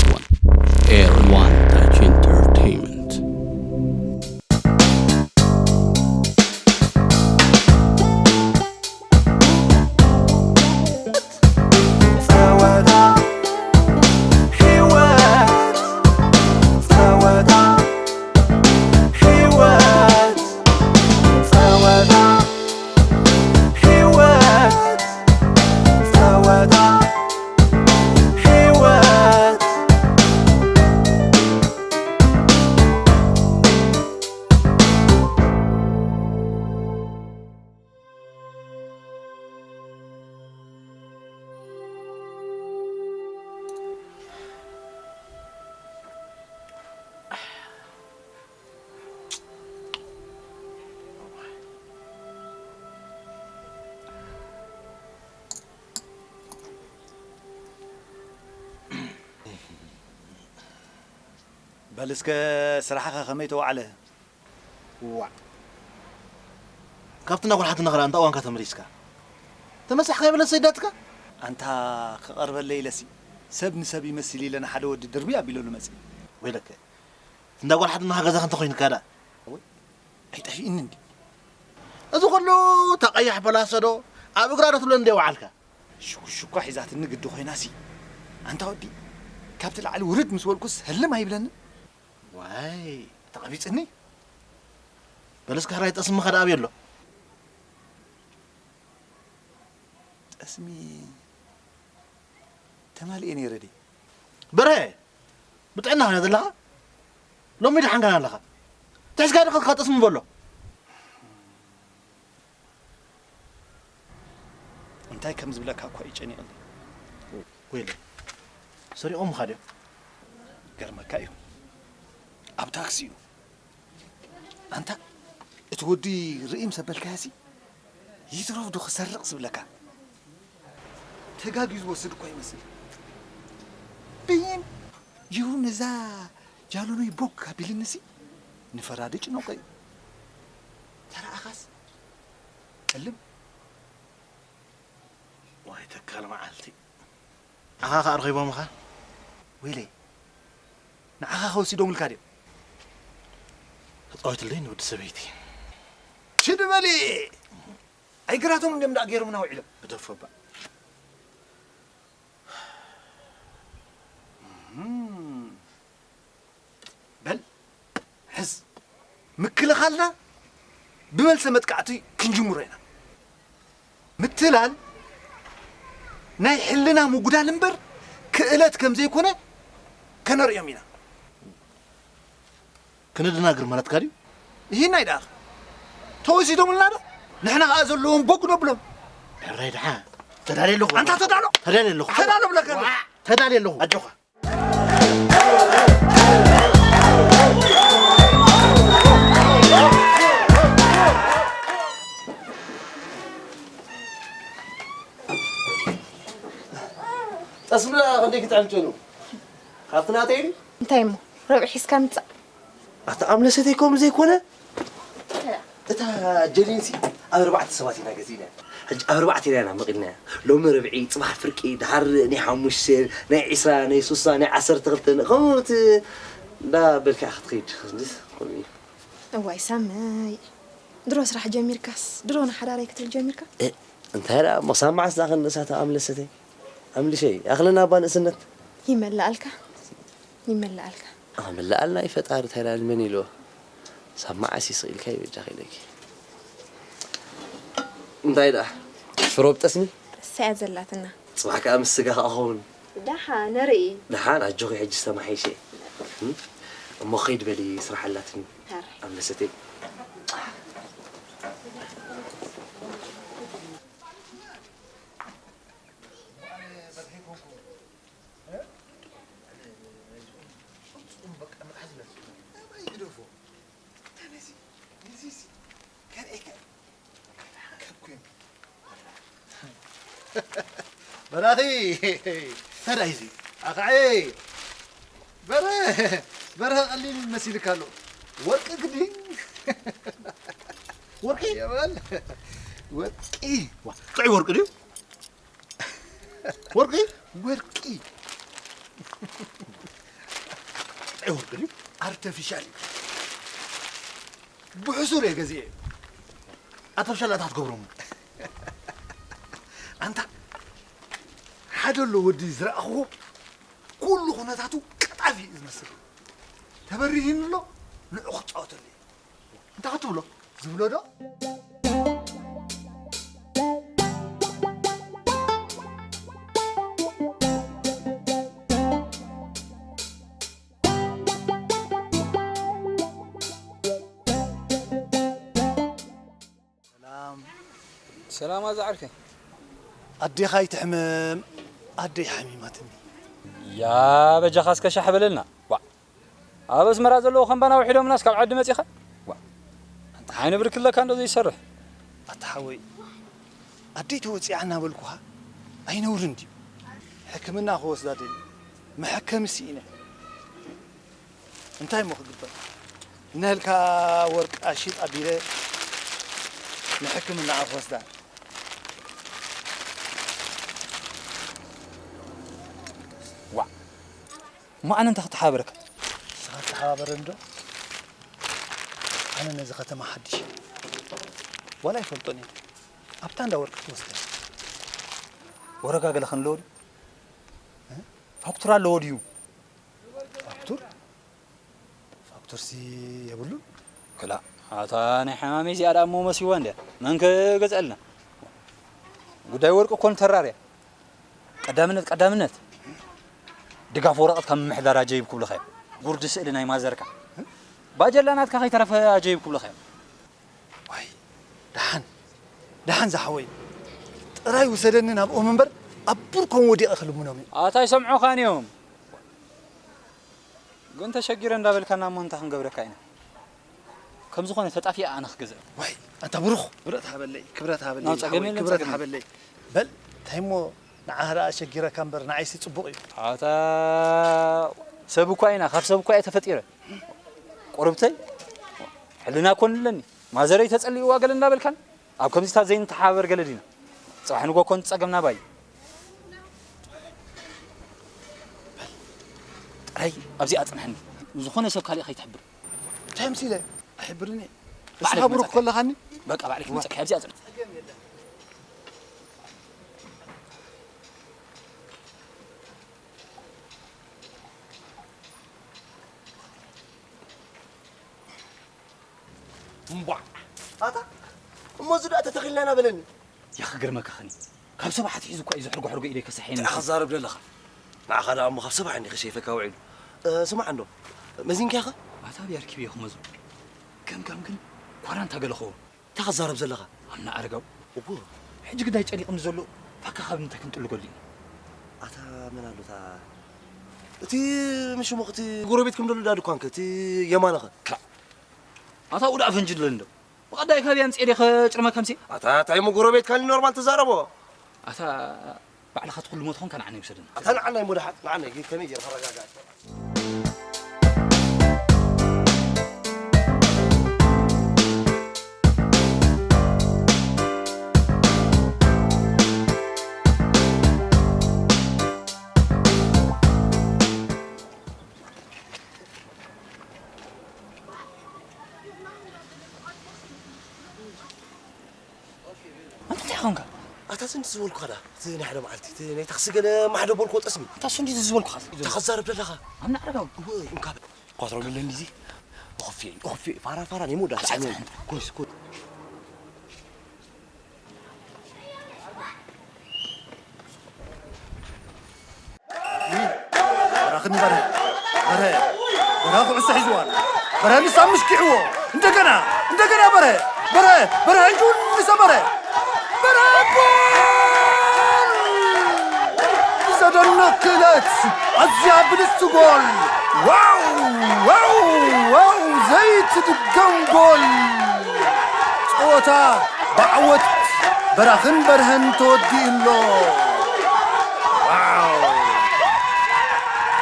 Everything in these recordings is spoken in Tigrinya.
One. Air One Touch Entertainment. ጸወታ ህይወት፣ ጸወታ ህይወት፣ ጸወታ ህይወት፣ ጸወታ ህይወት። በል እስከ ስራሕኻ ከመይ ተዋዕለ? ዋዕ። ካብቲ እናጎልሓትና ኸኣ እንታ እዋንካ ተመሊስካ? ተመሳሕካ ይብለ ሰይዳትካ? ኣንታ ክቐርበለይ ኢለሲ፣ ሰብ ንሰብ ይመስል ኢለ ንሓደ ወዲ ድርብይ ኣቢለሉ መጺእ። ወይለከ። እንዳጎልሓትና ገዛኻ እንተ ኮይንካ ደኣ? ወይ፣ ኣይጠፊእኒ እንዲ። እዚ ኩሉ እታ ቀያሕ በላሶ ዶ ኣብ እግራ ዶ ትብለ እንደ ወዓልካ? ሽኩሽኳ ሒዛትኒ ግዲ ኮይናሲ። ኣንታ ወዲ፣ ካብቲ ላዕሊ ውርድ ምስ በልኩስ ህልም ኣይብለንን። ዋይ፣ ተቐቢጽኒ። በለስ ካህራይ ጠስምኻ ደኣ ኣበይ ኣሎ? ጠስሚ ተማሊኤ ነይረ ድየ? በርሀ፣ ብጥዕና ኸነ ዘለኻ? ሎሚ ደሓን ካን ኣለኻ? ትሕዝካ ዶ ኸድካ ጠስሚ በሎ? እንታይ ከም ዝብለካ እኳ እዩ ጨኒቕኒ። ወይለ፣ ሰሪቖምኻ ድዮም? ገርመካ እዩ። ኣብ ታክሲ እዩ። ኣንታ፣ እቲ ወዲ ርእይ ምስ ኣበልካዮሲ፣ ይትረፍ ዶ ክሰርቕ ዝብለካ? ተጋግዩ ዝወስድ እኳ ይመስል። ብይን ጅሩ ነዛ ጃለኖይ ቦግ ኣቢልንሲ፣ ንፈራዲ ጭኖቆ እዩ። ተረኣኻስ፣ እልም። ዋይ ተካል መዓልቲ። ኣኻ ኸኣ ረኺቦምኻ? ወይለይ፣ ንዓኻ ከወሲዶምልካ ድዮም? ተጻወትለይ ንወዲ ሰበይቲ። ችድ በሊ! ኣይግራቶም እንድዮም ደኣ ገይሮምና ውዒሎም። ግደፎ እባ። እም። በል፣ ሕዝ። ምክልኻልና ብመልሰ መጥቃዕቲ ክንጅምሮ ኢና። ምትላል ናይ ሕልና ምጉዳል እምበር ክእለት ከም ዘይኮነ ከነርእዮም ኢና። ክነደናግር ማለትካ ድዩ? ይህናይ ደኣ ተወሲዶምልና ዶ? ንሕና ኸኣ ዘለዎም ቦግ ነብሎም። ሕራይ ደሓ። ተዳልየ ኣለኹ። ኣንታ ተዳሎ። ተዳልየ ኣለኹ። ተዳሎ ብለካ ኣለኹ። ዋዕ! ተዳልየ ኣለኹ። ኣጆኻ። ጠስሚ ደኣ ክንደይ ክጥዕም ጨኑ? ካብቲ ናተይ ድዩ? እንታይ እሞ? ረብዒ ሒዝካ ምጻእ። ኣታ ኣምለሰተይ ከምኡ ዘይኮነ? እታ ጀሊንሲ ኣብ ኣርባዕተ ሰባት ኢና ገዚእና። ሕጂ ኣብ ኣርባዕተ ኢና ኢና መቒልናያ። ሎሚ ርብዒ፣ ጽባሕ ፍርቂ፣ ድሓር ናይ ሓሙሽተ፣ ናይ ዒስራ፣ ናይ ሱሳ፣ ናይ ዓሰርተ ክልተ፣ ከምኡ እቲ እንዳ በልካ ክትኸይድ። ከምኡ እዩ። እዋይ ሳመይ፣ ድሮ ስራሕ ጀሚርካስ፣ ድሮ ንሓዳረይ ክትብል ጀሚርካ? እ፣ እንታይ ደኣ፣ መሳማዕስ ደኣ ክንሳ ተኣምለሰተይ። ኣምልሸይ፣ ኣኽለና እባ ንእስነት። ይመላኣልካ፣ ይመላኣልካ። ኣመላኣልና እዩ ፈጣሪ፣ እንታይ ደኣ ንመን ኢልዎ? ሳማዓስ ይስቕ ኢልካ ይበጃኺ ኢለኪ። እንታይ ደኣ፣ ፍረ ብጠስሚ? እሳ እያ ዘላትና። ጽባሕ ከኣ ምስ ስጋ ከኣ ክኸውን። ደሓን ንርኢ። ደሓን ኣጆኺ፣ ሕጂ ዝተማሓየሸ። እም? እሞ ኸይድ በሊ፣ ስራሕ ኣላትኒ። ሕራይ። ኣምለሰተይ። በራኺ፣ እንታይ ደኣ እዚ? ኣኻዒ፣ በረ-፣ በርሀ ቀሊል መሲልካ ኣሎ። ወርቂ ግዲ። ወርቂ? የበል። ወርቂ። ዋ፣ ጥዑይ ወርቂ ድዩ? ወርቂ? ወርቂ። ኣይወርቅን እዩ፣ ኣርተፊሻል እዩ። ብሕሱር እየ ገዚኤ። ኣርተፊሻል ኣታ ትገብሮም። ኣንታ ሓደ ኣሎ ወዲ ዝረኣኽዎ፣ ኩሉ ኩነታቱ ቀጣፊ እዩ ዝመስል። ተበሪህኒ ኣሎ፣ ንዑ ክጻወተሉ እዩ። እንታይ ክትብሎ? ዝብሎ ዶ? ሰላም። ሰላም ኣዛ ዓርከይ። ኣዴኻ ኣይትሕመም፣ ኣደይ ሓሚማትኒ። ያ በጃኻ እስከ ሻሕ በለልና። ዋ፣ ኣብ ኣስመራ ዘለዉ ከምባና ውሒዶምናስ ካብ ዓዲ መጺኻ? ዋ፣ ኣንታ ዓይኒ ብርክ ኣለካ እንዶ ዘይሰርሕ። ኣታ ሓወይ፣ ኣደይ ተወጺኣ እናበልኩኻ ኣይነውርን ድዩ? ሕክምና ክወስዳ ደልየ፣ መሐከሚ ስኢነ። እንታይ እሞ ክግበር? ነልካ ወርቂ ኣሽይጥ ኣቢለ ንሕክምና ክወስዳ። ዋዕ! እሞ ኣነ እንታይ ክተሓባበረካ? ንስኻ ተሓባበረኒ ዶ? ኣነ ነዚ ከተማ ሓድሽ እየ። ዋላ ኣይፈልጦን እየ። ኣብታ እንዳ ወርቂ ክትወስዳ። ወረጋ ገለ ክንለዎ ድዩ? እ? ፋክቱር ኣለዎ ድዩ? ፋክቱር? ፋክቱርሲ የብሉን? ክላእ፣ ኣታ ናይ ሕማመይ እዚኣ ደኣ እሞ መስልዋ እንድያ። መን ከ ገዝኣልና? ጉዳይ ወርቂ እኮ ንተራርያ። ቀዳምነት፣ ቀዳምነት። ድጋፍ ወረቐት ካብ ምምሕዳር ኣጀይብ ክብሉኻ እዮም። ጉርዲ ስእሊ ናይ ማዘርካ። ባጀላ ናትካ ከይተረፈ ኣጀይብ ክብሉኻ እዮም። ዋይ፣ ደሓን፣ ደሓን ዝሓወይ። ጥራይ ውሰደኒ ናብኦም እምበር፣ ኣብ ቡር ከም ወዲቐ ክልምኖም እየ። ኣታ ኣይሰምዑኻን እዮም። ግን ተሸጊረ እንዳበልካና እሞ እንታይ ክንገብረካ ኢና? ከም ዝኾነ ተጣፊኣ ኣነ ክገዝእ። ዋይ፣ ኣንታ ብሩኽ፣ ክብረት ሃበለይ፣ ክብረት ሃበለይ፣ ናብ ጸገም ሓወይ፣ የለን ክብረት ጸገም። ሃበለይ። በል፣ እንታይ እሞ ንዓኻ ደኣ ኣሸጊረካ እምበር ንዓይሲ ጽቡቕ እዩ። ኣታ ሰብ እኳ ኢና፣ ካብ ሰብ እኳ እየ ተፈጢረ። ቁርብተይ፣ ሕልና እኮ ኣለኒ። ማዘረይ ተጸሊእዋ ገለ እንዳበልካን ኣብ ከምዚታት ዘይንተሓባበር ገለ ዲና? ጽባሕ ንግሆ እኮ ንጸገም ናባይ። ጥራይ ኣብዚኣ ጽንሐኒ። ዝኾነ ሰብ ካሊእ ከይትሕብር። እንታይ መሲለ? ኣይሕብርን እየ። ባዕለይ እስኻ ብሩኽ ክመጸካ። ከለኻኒ? በቃ ባዕለይ ክመጸካ። ኣብዚኣ ጽንሕ። እምቧዕ! ኣታ፣ እሞ እዚ ደኣ ተተኺልና ኢና በለኒ። ያ ክገርመካ ኸኒ። ካብ ሰብዓ ኣትሒዙ እኳ እዩ ዝሕርጎ ሕርጎ ኢደይ ከሳሕየኒ። እንታይ ክዛረብ ደለኻ? ንዓኻ ደኣ እሞ ካብ ሰብዓ እንዲኺ ሰይፈካ ውዒሉ። እ፣ ስማዕ እንዶ፣ መዚንካኸ? ኣታ ኣብይ ኣርኪበዮ ክመዞ። ገምጋም ግን ኳራንታ ገለ ኸውን። እንታይ ክዛረብ ዘለኻ? ኣምና ኣረጋው። እዎ። ሕጂ ግዳይ ጨኒቕኒ ዘሎ፣ ታካ ካብ ምንታይ ክንጥልገሉ ኢና? ኣታ መን ኣሎ እታ፣ እቲ ምሽ እሞ እቲ ጎረቤትኩም ዘሎ ዳ ድኳንከ፣ እቲ የማነኸ? ክላእ። ኣታ ውዳእ ፈንጂ ኣለኒ ዶ? ብቐዳይ ካበይ ኣምጽኤ ዲየ ከጭርመካ ምሴ? ኣታ እንታይ እሞ ጎረቤትካ ኖርማል ተዛረቦ። ኣታ ባዕልኻ ትኹልሞ ተኾንካ ንዓና ይውሰደና። ኣታ ንዓና እሞ ደሓን፣ ንዓና ከመይ ገይረ ከረጋግኣ? ኣንታ እንታይ ኾንካ? ኣታ ስንዲ ዝበልኩኻ ዳ? እቲ ናይ ሓደ መዓልቲ፣ እቲ ናይ ታክሲ ገለ ማሕደቦልኮ ጠስሚ። ኣታ ስንዲ ዝበልኩኻ? እንታይ ክዛረብ ደለኻ? ኣምና ኣረጋዊ። እወ፣ እንካ በል። ኳትሮ ሚልዮን ዲዚ? እኽፍዮ እዩ፣ እኽፍዮ እዩ። ፋራ፣ ፋራ፣ ናይ መወዳእታ ዓመት። ኮይስ፣ ኮይስ። በራኽኒ በርሀ፣ በርሀ፣ በርሀ ኩዕሶ ሒዝዋ ኣሎ። በርሀ ንሳ ምሽኪዕዎ። እንደገና፣ እንደገና በርሀ፣ በርሀ፣ በርሀ እዩ ንሰ በርሀ። በርሀ ጎል! ዘደንቕ ክእለት፣ ኣዝያ ብልጽቲ ጎል! ዋው፣ ዋው፣ ዋው፣ ዘይትድገም ጎል! ጸወታ ብዓወት በራኽን በርሀን ተወዲኡ ኣሎ። ዋው!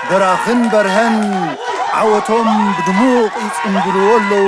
በራኽን በርሀን ዓወቶም ብድሙቕ ይጽምብልዎ ኣለዉ።